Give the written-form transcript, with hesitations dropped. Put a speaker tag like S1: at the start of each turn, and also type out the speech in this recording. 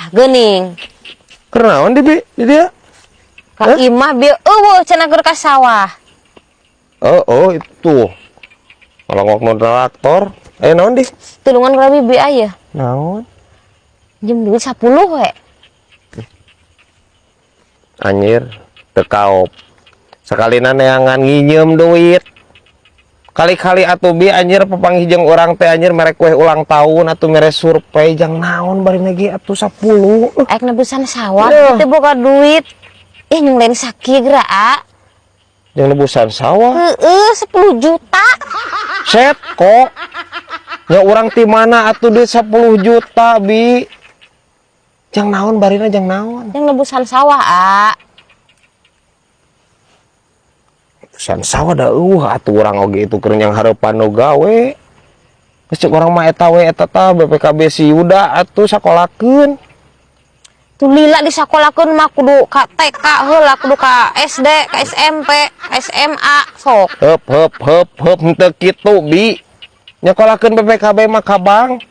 S1: Sawah geuning.
S2: Keur naon di, Bi? Di dieu?
S1: Ka imah bieu euweuh cenah keur ka sawah.
S2: Oh, itu. Ngalongok nu traktor. Eh, naon di?
S1: Tulungan ka bibi aya.
S2: Naon?
S1: Jam duit 10 we.
S2: Anjir, teu kaop. Sakalina neangan nginjem duit. Kali-kali atuh, Bi, anjir, papanggih jeung urang teh anjir mere kue ulang tahun atuh, mere surprise, jang naon bari lagi atuh 10.
S1: Aek nebusan sawah
S2: Ya.
S1: teu boga duit. Ih, nyung lain sakieu geura, a.
S2: Jang nebusan sawah.
S1: Heeh, 10 juta.
S2: Set kok. Ya urang ti mana atuh duit 10 juta, Bi? Jang naon barina, jang naon?
S1: Yang nebusan sawah, a.
S2: Nebusan sawah da euweuh atuh urang oge itu keur yang hareupan nu gawe. Geus ceuk urang mah eta we, eta tah BPKB si Yuda atuh sakolakeun.
S1: Tuh lila disakolakeun mah kudu ka TK heula, kudu ka SD, ka SMP, ka SMA, sok.
S2: Heup heup heup heup, henteu kitu, Bi. Nyekolakeun BPKB mah ka bank.